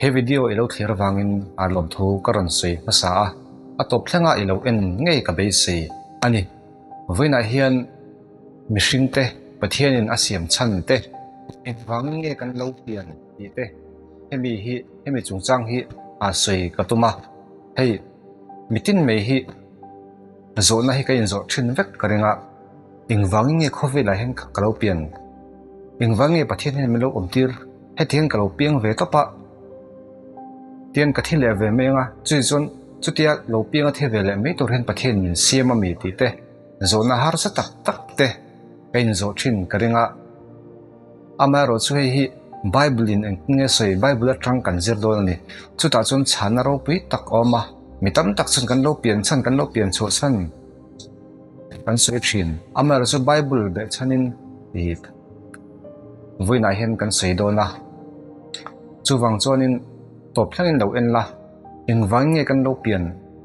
He video i lo thlir avangin a lawmthu ka rawn sawi hmasa a, a tawp thlengah i lo en ngei ka beisei a ni. Vawiinah hian mihringte Pathianin a siam chhan te, engvangin nge kan lo pian tih te hemi hi hemi chungchang hi a sawi ka tum a, hei mitin mai hi zawhna hi ka inzawh thin vek ka ring a. Engvangin nge khawvelah hian ka lo pian? Engvang nge Pathian hian min lo awm tir? Heti hian ka lo piang ve tawp a, tian ka thi leh ve mai ang a, chumi chuan chutia lo piang a thi ve leh mai tur hian Pathian min siam a mi tih te, zawhna harsa tak tak te ka inzawh thin ka ring a. Amaherawh chu hei hi Bible in engtin nge sawi? Bible atang kan zir dawn a ni. Chutah chuan chhanna ropui tak a awm a, mi tam tak chuan kan lo pian chhan, kan lo pian chhuah chhan. Kan sawi thin. Amaherawh chu Bible beh chhanin ih vawiinah hian kan sawi dawn a. Chuvang chuanin tawp thlengin lo en la, engvang nge kan lo pian,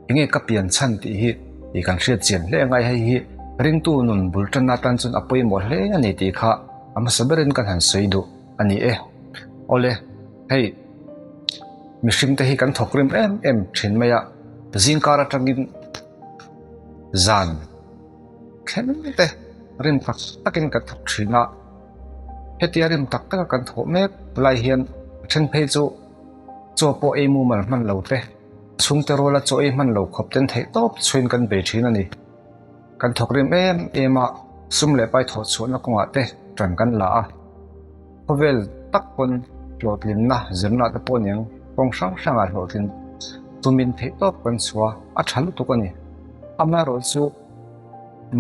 enge ka pian chhan tih hi ih kan hriat chian hle a ngai. Hei hi ringtu nun bul tanna atan chuan a pawimawh hle a ni tih kha a hmasa berin kan han sawi duh a ni e. Awle, hei mihringte hi kan thawk rim em em thin mai a, zingkar atangin. Zan thleng te rim tak takin kan thawk thin a, hetia rim tak taka kan thawh mek lai hian a then phei chu chaw pawh ei mumal hman lo te, chhungte ruala chaw ei hman lo khawp ten theih tawp chhuin kan bei thin a ni. Kan thawk rim em em a, sum leh pai thawh chhuahna kawngah te tan kan la a. Khawvel tak pawn hlawhtlinna zirna te pawh aniang kawng hrang hrangah hlawhtlin tumin theih tawp kan chhuah a tha lutuk a ni. Amaherawh chu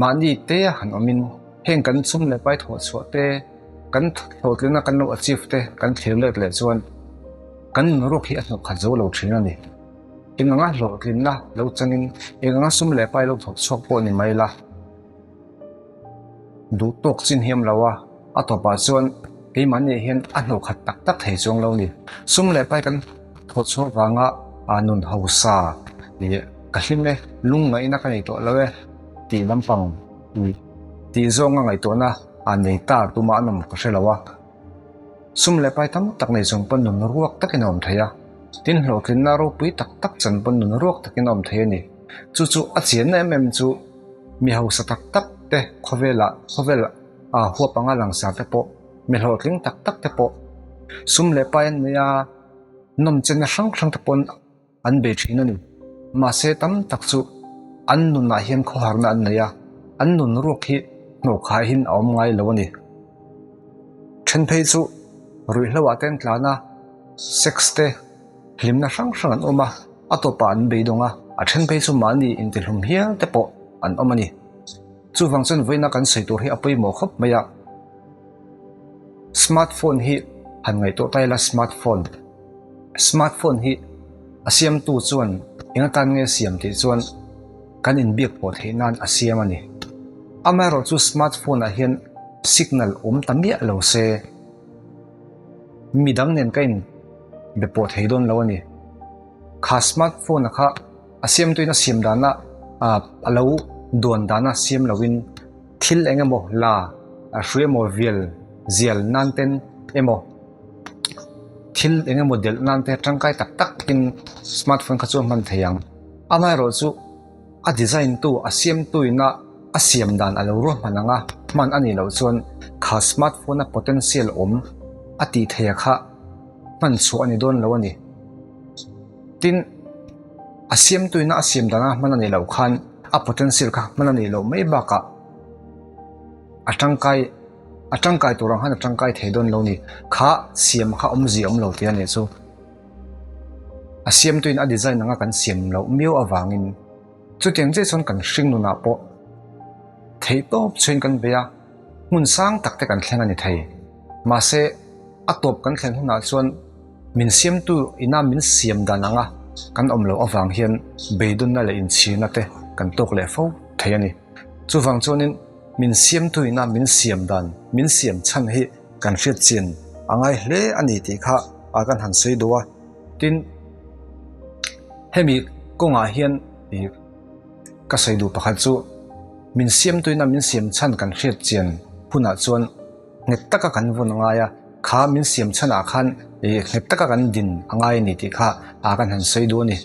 mahni te a han awmin heng kan chum leh pai thawh chhuah te, kan hlawhtlinna kan lo achieve te kan thlir let leh chuan kan nunruak hi a hnawh khat zo lo thin a ni. Eng anga hlawhtlinna lo changin eng anga sum leh pai lo thawk chhuak pawh ni mai la. Duh tawk chin hiam lo a, a tawpah chuan keimahni hian a hnawh khat tak tak thei chuang lo ni. Sum leh pai kan thawh chhuah vanga a nun hausa ih ka hlim e, lungngaihna ka nei tawh lo e tih lampang ih tih zawnga ngaihtuahna a nei ta tumah an awm ka hre lo a. Sum leh pai tam tak nei chung pawn nun ruak takin a awm thei a, tin hlawhtlinna ropui tak tak chan pawn nun ruak takin a awm thei a ni. Chu chu a chianna em em chu. Mi hausa tak tak te khawvelah khawvel a huap anga langsar te pawh mi hlawhtling tak tak te pawh sum leh pai an nei a, nawmchenna hrang hrang te pawn an bei thin a ni. Mahse tam tak chu an nunah hian khawharna an nei a, an nun ruak hi hnawhkhaihin a awm ngai lo a ni. Then phei chu ruihhlo ah te an tlan a, sex te. Hlimna hrang hrang an awm a, a tawpah an beidawng a, a then phei chu mahni intihlum hial te pawh an awm a ni. Chuvang chuan vawiina kan sawi tur hi a pawimawh khawp mai a. Smart phone hi han ngaihtuah ta ila smart phone smart phone hi a siamtu chuan eng atan nge siam tih chuan kan inbiak pawh theih nan a siam a ni. Amaherawh chu smart phone ah hian signal awm ta miah lo se. Mi dang nen ka in be pawh thei dawn lo a ni. Kha smart phone a kha a siamtuin a siam dana ah a lo duan dana siam loin thil eng emaw la a hrui emaw vial zial nan ten emaw thil eng emaw delh nan te tangkai tak tak in smart phone kha chu a hman thei ang. Amaherawh chu. A design tu, a siamtu ina a siam dan a lo ruahman ang a, hman a nih loh chuan kha smartphone a potential awm a tih theih a kha hman chhuah a ni dawn lo a ni. Tin, a siamtu ina a siam dan a hman a nih loh khan a potential kha hman a nih loh mai bakah a tangkai a tangkai tur ang khan a tangkai thei dawn lo a ni. Kha siam kha awmzia awm lo tih a nih chu. A siamtuin a design anga kan siam loh miau avangin chutiang chiah chuan kan hring nunah pawh theih tawp chhuin kan bei a, hmun sang tak te kan thleng a ni thei. Mahse, a tawp kan thlen hunah chuan min siamtu ina min siam dan anga kan awm loh avang hian beidawnna leh inchhirna te kan tawk leh fo thei a ni. Chuvang chuanin min siamtu ina min siam dan, min siam chhan hi kan hriat chin a ngai hle a ni tih kha a kan han sawi duh a. Tin, hemi kawngah hian ih ka sawi duh pakhat chu min siamtuina min siam chhan kan hriat chian hunah chuan nghet taka kan vawn a ngai a, kha min siam chhanah khan Ih nghet taka kan din a ngai a ni tih kha ah kan han sawi duh a ni.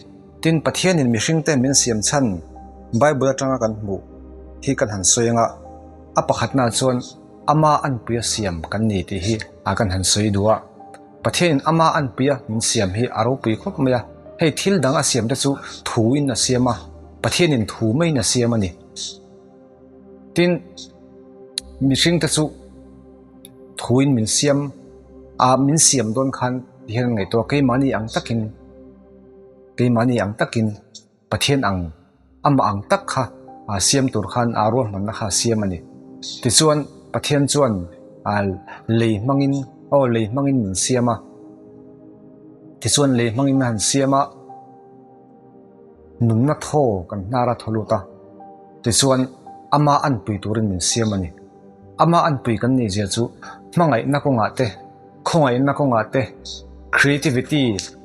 Tin, Pathianin mihringte min siam chhan Bible atanga kan hmuh hi kan han sawi anga a pakhatnaah chuan ama anpuia siam kan ni tih hi ah kan han sawi duh a. Pathianin ama anpuia min siam hi a ropui khawp mai a, hei thil dang a siam te chu thuin a siam a, Pathianin thu maiin a siam a ni. Tin, mihringte chu thuin min siam a, min siam dawn khan ti hian an ngaihtuah a, keimahni ang takin, keimahni ang takin Pathian ang, amah ang tak kha siam tur khan a ruahmanna kha a siam a ni. Tichuan, Pathian chuan lei hmangin, aw lei hmangin min siam a, tichuan lei hmangin a han siam a, Nunna thaw kan hnar a thaw lut a, tichuan ama anpui turin min siam a ni. Ama anpui kan nih zia chu hmangaihna kawngah te, khawngaihna kawngah te, creativity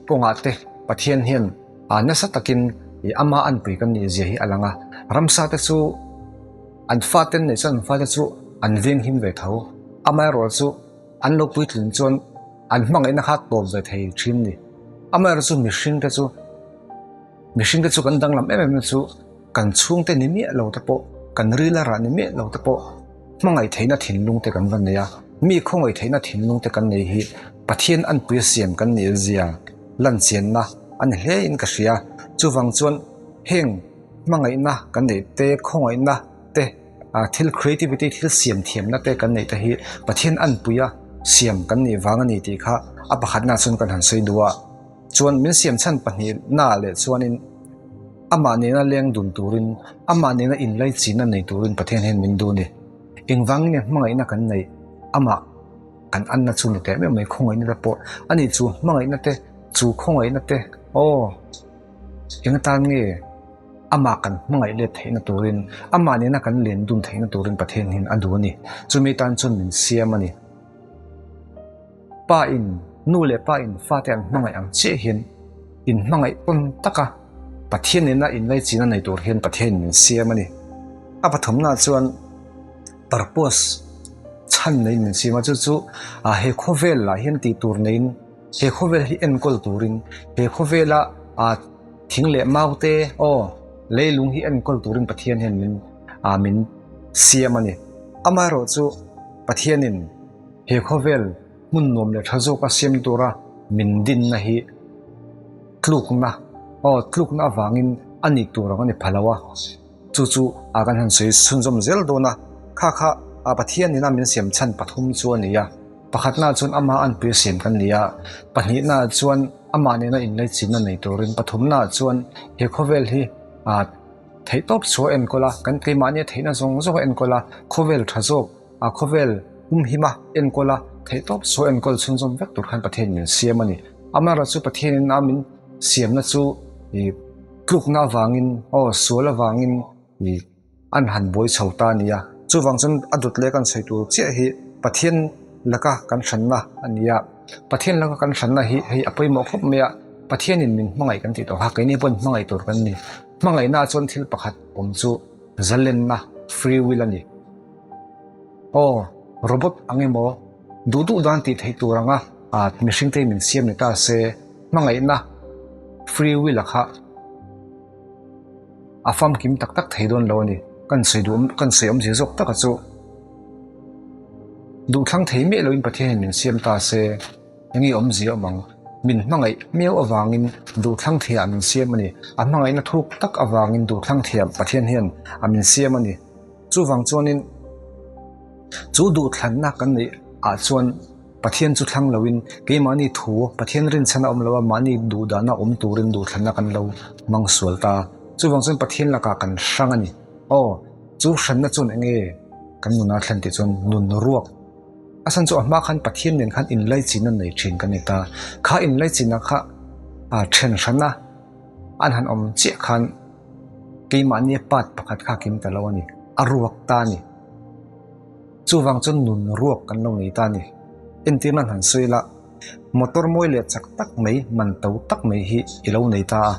kawngah te Pathian hian nasa takin ama anpui kan nih zia hi a lang a. Ramsa te chu an fate an neih chuan an fate chu an venghim ve tho. Amaherawhchu chu an lo puitlin chuan an hmangaihna kha tawp ve thei thin a ni. Amaherawhchu chu mihring te chu mihring te chu kan danglam em em na chu kan chhungte ni miah lo te pawh kan ril a rah ni miah lo te pawh hmangaih theihna thinlung te kan va nei a, mi khawngaih theihna thinlung te kan nei hi Pathian anpuia siam kan nih zia lan chianna a ni hle in ka hria. Chuvang chuan heng hmangaihna kan neih te khawngaihna te ah thil creativity thil siam thiamna te kan neih te hi Pathian anpuia siam kan nih vang a ni tih kha a pakhatna chuan kan han sawi duh a. Chuan min siam chhan pahnihna leh chuanin amah nena leng dun turin amah nena inlaichinna nei turin Pathian hian min duh a ni. Engvangin nge hmangaihna kan neih amah kan anna chu ni teh meuh mai khawngaihna te pawh a nih chu hmangaihna te chu khawngaihna te aw eng atan nge amah kan hmangaih let theihna turin amah nena kan len dun theihna turin Pathian hian a duh a ni. Chumi tan chuan min siam a ni. Pa in, nu leh pa in fate an hmangaih ang chiah hian in hmangaih pawn taka Pathian nena inlaichin a nei tur hian Pathian in min siam a ni. A pathumna chuan purpose chhan neiin min siam a, chu chu he khawvel lah hian tih tur neiin he khawvel hi enkawl turin he khawvela thing leh mau te aw leilung hi enkawl turin Pathian hian min min siam a ni. Amaherawhchu Pathianin He khawvel hmun nuam leh tha zawka siam tura min dinna hi tlukna, aw tlukna avangin a nih tur ang a ni pha lo a, chu chu a kan han sawi chhunzawm zel dawn a, kha kha a Pathian nena min siam chhan pathum chu a ni a, pakhatnaah chuan ama anpui a siam kan ni a, pahnihnaah chuan amah nena inlaichinna nei turin, pathumnaah chuan he khawvel hi a theihtawp chhuah enkawl a, kan keimahnia theihna zawng zawng a enkawl a, khawvel tha zawk. A khawvel humhima enkawl a theih tawp chu enkawl chhunzawm vek tur khan Pathian min siam a ni. Amaherawhchu chu Pathianin a min siamna chu ih tlukna avangin aw sual avangin ih an han buai chho ta a ni a. Chuvang chuan a dawt leh kan sawi tur chiah hi Pathian laka kan hranna a ni a. Pathian laka kan hranna hi hei a pawimawh khawp mai a. Pathianin min hmangaih kan tih tawh kha keini pawhin hmangaih tur kan ni. Hmangaihnaah chuan thil pakhat awm chu zalenna, free will a ni. Aw, robot ang emaw, duh duh dan tih theih tur anga mihring te min siam ni ta se, hmangaihna free will a kha a famkim tak tak thei dawn lo a ni. Kan sawi duh kan sawi awmzia zawk taka chu duhthlang thei miah loin Pathian in min siam ta se, enge awmzia awm ang? Min hmangaih miau avangin duhthlang thiah min siam a ni. A hmangaihna thuk tak avangin duhthlang thiah Pathian hian a min siam a ni. Chuvang chuanin chu duhthlanna kan neih ah chuan Pathian chu thlang loin keimahni thu Pathian rinchhan a awm lo a, mahni duhdahna awm turin duhthlanna kan lo hmang sual ta. Chuvang chuan Pathian lakah kan hrang a ni. Aw, chu hranna chuan eng nge kan nuna thlen tih chuan nun ruak. A chhan chu a hma khan Pathian nen khan inlaichinna nei thin kan ni ta. Kha inlaichinna kha a then hrana an han awm chiah khan Keimahnia part pakhat kha kim ta lo a ni, a ruak ta a ni. Chuvang chuan nun ruak kan lo nei ta a ni. Entir nan han sawi la, motor mawi leh chak tak mai, man to tak mai hi i lo nei ta a.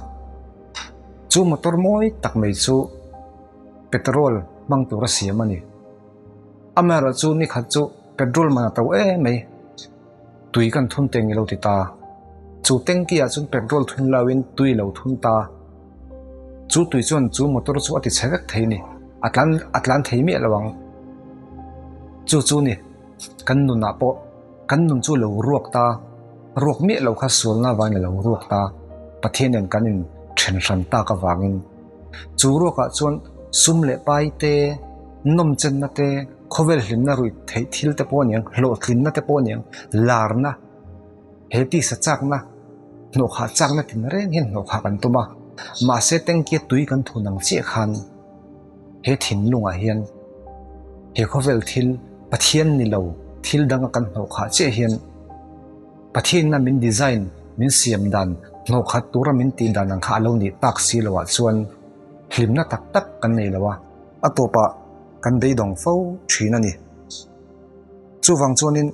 Chu motor mawi tak mai chu petrol hmang tura siam a ni. Amaherawhchu ni khat chu petrol man a to em mai. Tui kan thun teng i lo ti ta. Chu tanky ah chuan petrol thun lo in tui lo thun ta. Chu tui chuan chu motor chu a ti chhe vek thei ni. A tlan a tlan thei miah lo ang. Chu chu ni kan nunah pawh kan nun chu lo ruak ta. Ruak miah lo kha sualna avangin a lo ruak ta. Pathian nen kan in then hran tak avangin. Chu ruakah chuan sum leh pai te, nawmchenna te, khawvel hlimna ruih theih thil te pawh a niang, hlawhtlinna te pawh a niang, larna, he tisa chakna, hnawhkhah chakna tin reng hian hnawhkhah kan tum a. Mahse tanky-a tui kan thun ang chiah khan he thinlungah hian he khawvel thil Pathian ni lo thil danga kan hnawhkhah chiah hian Pathianna min design, min siam dan, hnawhkhat tura min tih dan ang kha a lo nih tak si loah chuan hlimna tak tak kan nei lo a, a tawpah kan beidawng fo thin a ni. Chuvang chuanin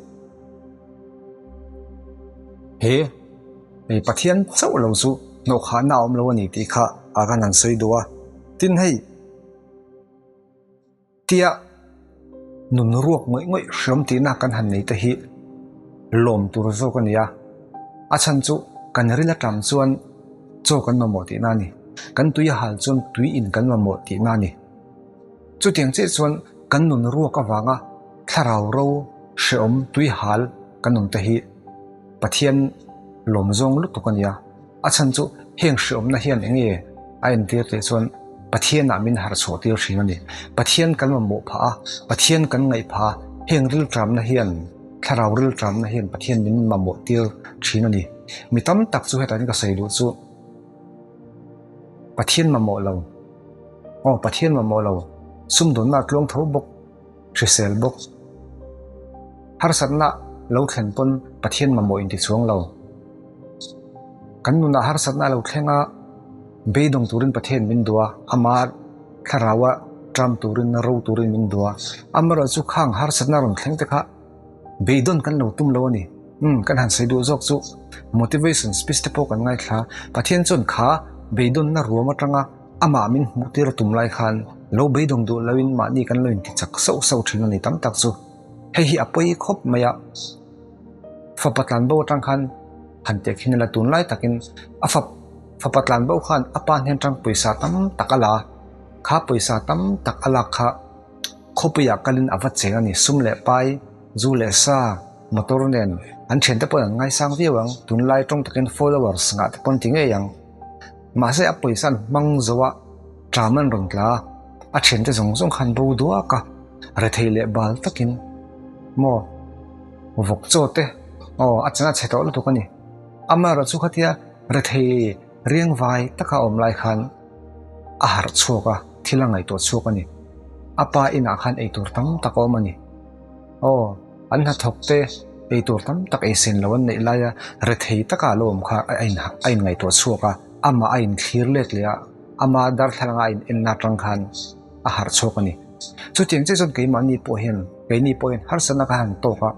he Pathian chauh lo chu hnawhkhahna a awm lo a ni tih kha a kan han sawi duh a. Tin hei. Tia nun ruak ngawih ngawih hriam tihna kan han nei te hi lawm tur zawk a ni a, a chhan chu kan ril aṭang chuan chaw kan mamawh tihna a ni, kan tui a hal chuan tui in kan mamawh tihna a ni. Chutiang chiah chuan kan nun ruak avanga thlarau ro hreawm tui hal kan awm te hi Pathian lawm zawng lutuk a ni a. A chhan chu heng hreawmna hian eng nge a entir tih chuan Pathianah min harh chhuah tir thin a ni. Pathian kan mamawh phah a, Pathian kan ngaih phah a, heng rilṭamna hian, thlarau rilṭamna hian Pathian min mamawh tir thin a ni. Mi tam tak chu hetah hian ka sawi duh chu Pathian mamawh lo, aw Pathian mamawh lo, sumdawnna a tluang tho bawk. Hrisel bawk. Harsatna lo thlen pawn Pathian mamawh inti chuang lo. Kan nunah harsatna a lo thleng a, beidawng turin Pathian min duh a, ama thlaraua ṭam turin, ro turin min duh a. Amaherawhchu khang harsatna rawn thleng te kha beidawn kan lo tum lo a ni. Umm, kan han sawi duh zawk chu motivation speech te pawh kan ngaithla. Pathian chuan kha beidawnna ruam atanga Amah min hmuh tir a tum lai khan lo beidawng duh loin mahni kan lo inti chak sauh sauh thin a ni tam tak chu. Hei hi a pawi khawp mai a, fapa tlanbo atang khan han teh khin ila tunlai takin a fap fapa tlanbo khan a pa hnen atang pawisa tam tak a la a, kha pawisa tam tak a lak kha khawpuiah kalin a va cheng a ni, sum leh pai, zu leh sa, motor nen an thiante pawhin an ngaisang viau ang, tunlai tawng takin followers ngah te pawh an ti ngei ang. Mahse a pawisa an hmang zo a, ṭam an rawn tla a, a ṭhiante zawng zawng khan bo duak a, rethei leh bal takin maw vawk chaw te aw a chana chhe tawh lutuk a ni. Amaherawh chu khatia rethei riang vai taka awm lai khan a harh chhuak a, thil a ngaihtuah chhuak a ni. A pa inah khan eitur tam tak a awm a ni. Aw, an hnathawk te eitur tam tak eisen lo an neih laia rethei taka a lo awm kha a in a inngaihtuah chhuak a, amah a inthlir let leh a, ama darthlalanga a in enna atang khan a harh chhuak a ni. Chutiang chiah chuan keimahni pawh hian, keini pawh hian harsatna ka han tawk a,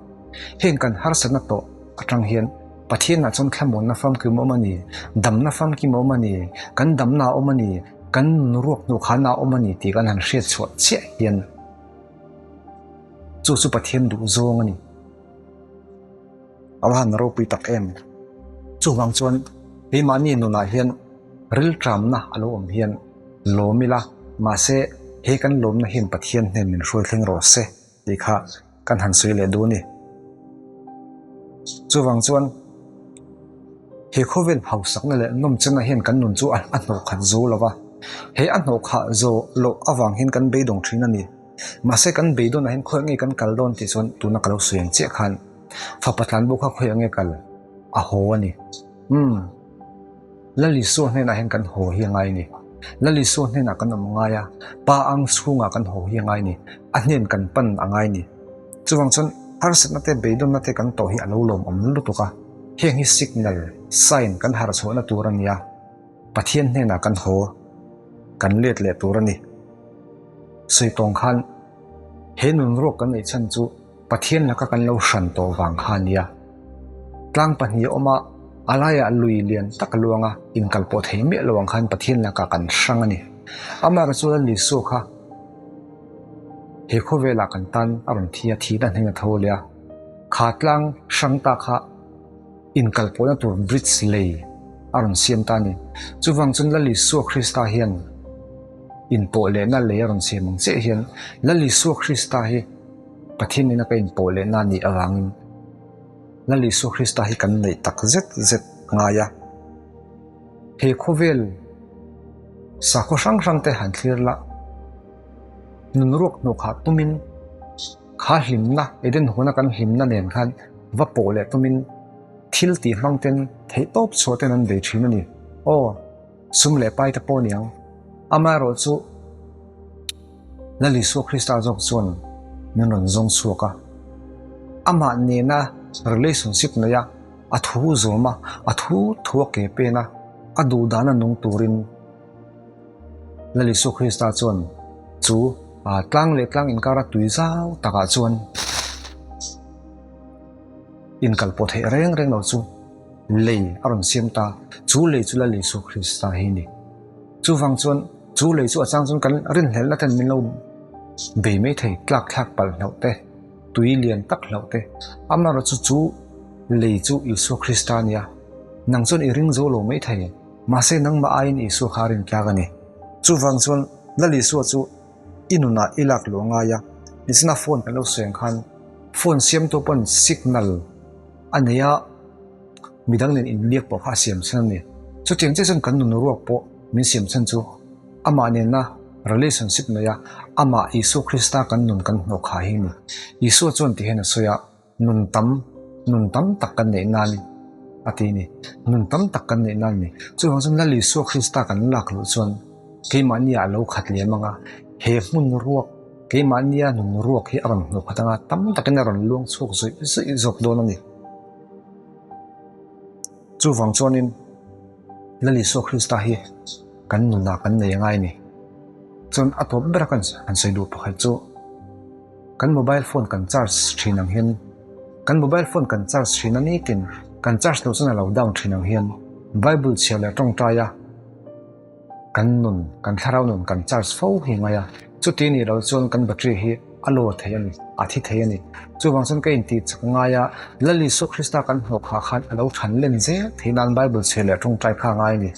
heng kan harsatna tawh atang hian Pathianah chuan thlamuanna famkim a awm a ni, damna famkim a awm a ni, kan damna a awm a ni, kan nunruak hnuhkhana a awm a ni tih kan han hriat chhuah chiah hian, Chu chu Pathian duh zawng a ni. A va han ropui tak em. Chuvang chuan keimahni nunah hian rilṭamna a lo awm hian lawm ila, mahse he kan lawmna hian Pathian hnen min hruai thleng rawh se tih kha kan han sawi leh duh a ni. Chuvang chuan he khawvel hausakna leh nawmchenna hian kan nun chu a hnawhkhat zo lo va, he a hnawhkhah zawh loh avang hian kan beidawng thin a ni. Mahse kan beidawnah hian khawiah nge kan kal dawn tih chuan tuna ka lo sawi ang chiah khan fapa tlanbo kha khawiah nge kal a haw a ni. Umm Lal Isua hnenah hian kan haw hi a ngai a ni. Lal Isua hnenah kan awm ngai a, Pa ang chhungah kan haw hi a ngai a ni. A hnen kan pan a ngai a ni. Chuvang chuan harsatna te beidawnna te kan tawh hi a lo lawmawm lutuk a, heng hi signal, sign, kan harhchhuahna tur a ni a, Pathian hnenah kan haw, kan let leh tur a ni. Sawi tawng khan he nun ruak kan neih chhan chu Pathian laka kan lo hran tawh vang kha a nia. Tlang pahnih a awm a, a laiah lui lian tak a luang a, inkal pawh thei miah lo ang khan Pathian lakah kan hrang a ni. Amaherawhchu chuan Lisua kha he khawvelah kan tan a rawn thi a, thihna hnen a tho leh a. Kha tlang hrang ta kha inkalpawhna tur bridge lei a rawn siam ta a ni. Chuvang chuan Lal Isua Krista hian inpawh lehna lei a rawn siam ang chiah hian Lal Isua Krista hi Pathian nena ka inpawh lehna a nih avangin Lal Isua Krista hi kan neih tak zet zet ngai a. He khawvel sakhaw hrang hrang te han thlir la, nun ruak hnawh khah tumin kha hlimna, Eden huana kan hlimna nen khan va pawh leh tumin thil tih hmang ten theihtawp chhuah ten an bei thin a ni. Aw, sum leh pai te pawh aniang. Amaherawh chu Lal Isua Krista zawk chuan min rawn zawng chhuak a, amah nena relationship nei a, a thu zawm a, a thu thu a ke pen a, a duh dana nung turin Lal Isua Krista chuan chu tlang leh tlang inkara tui zau takah chuan inkal pawh theih reng reng lo chu lei a rawn siam ta, chu lei chu Lal Isua Krista hi a ni. Chuvang chuan chu lei chu a chang chuan kan rinhlelhna ten min lo bei mai thei, tlak thlak palh hlauh te, tui lian tak hlauh te. Amaherawhchu chu chu lei chu Isua Krista a nia, nang chuan i ring zo lo mai thei, mahse nangmah aiin Isua kha a rin tlak a ni. Chuvang chuan Lal Isua chu i nunah i lak luh a ngai a, nichina phone kan lo sawi ang khan phone siamtu pawn signal a nei a, midang nen inbiak pawh kha a siam chhan a ni. Chutiang chiah chuan kan nun ruak pawh min siam chhan chu amah nena relationship nei a, amah Isua Krista kan nun kan hnawh khah hi a ni. Isua chuan ti hian a sawi a, Nun tam, nun tam tak kan neih nan a ti a ni. Nun tam tak kan neih nan a ni. Chuvang chuan Lal Isua Krista kan lak luh chuan keimahnia a lo khat liam ang a, he hmun ruak, keimahnia nun ruak hi a rawn hnawh khat ang a, tam takin a rawn luang chhuak zawih zawih zawk dawn a ni. Chuvang chuanin Lal Isua Krista hi kan nunah kan nei angai a ni. Chuan a tawp bera kan han sawi duh pakhat chu kan mobile phone kan charge thin ang hian kan mobile phone kan charge thin a nitin kan charge loh chuan a lo down thin ang hian Bible chhiar leh tawngtai a Kan nun, kan thlarau nun kan charge fo hi ngai a, chuti nih loh chuan kan battery hi a low thei a ni, a thi thei a ni. Chuvang chuan ka intih chak ngai a, Lal Isua Krista kan hnawh khah khan a lo than len zel theih nan Bible chhiar leh tawngtai kha a ngai a ni.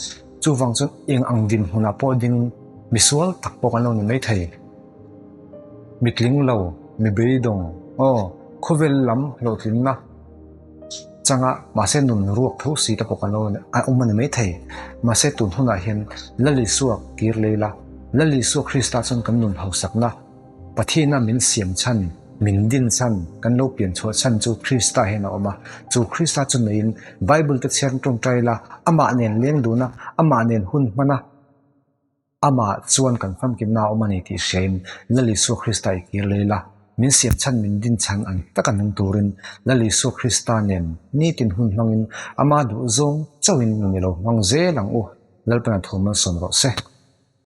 Chuvang chuan eng ang dinhmunah pawh ding misual tak pawh kan lo ni mai thei. Mitling lo, mi beidawng, aw, khawvel lam hlawhtlinna. Changa mahse nun ruak tho si te pawh kan lo a awm a ni maithei. Mahse tun hunah hian Lal Isua kir lei la, Lal Isua Krista chuan kan nun hausakna, Pathiana min siam chhan, min din chhan, kan lo pian chhuah chhan chu Krista hian a awm a. Chu Krista chu neiin Bible te chhiar tawngtai la, amah nen leng dun a, amah nen hun hman a, Amah chuan kan famkimna a awm a ni tih hriain Lal Isua Krista i kir lei la, min siam chhan min din chhan ang taka nung turin Lal Isua Krista nen nitin hun hmangin Ama duhzawng chauhin nun i lo hmang zel ang u, Lalpana thu malsawm rawh se.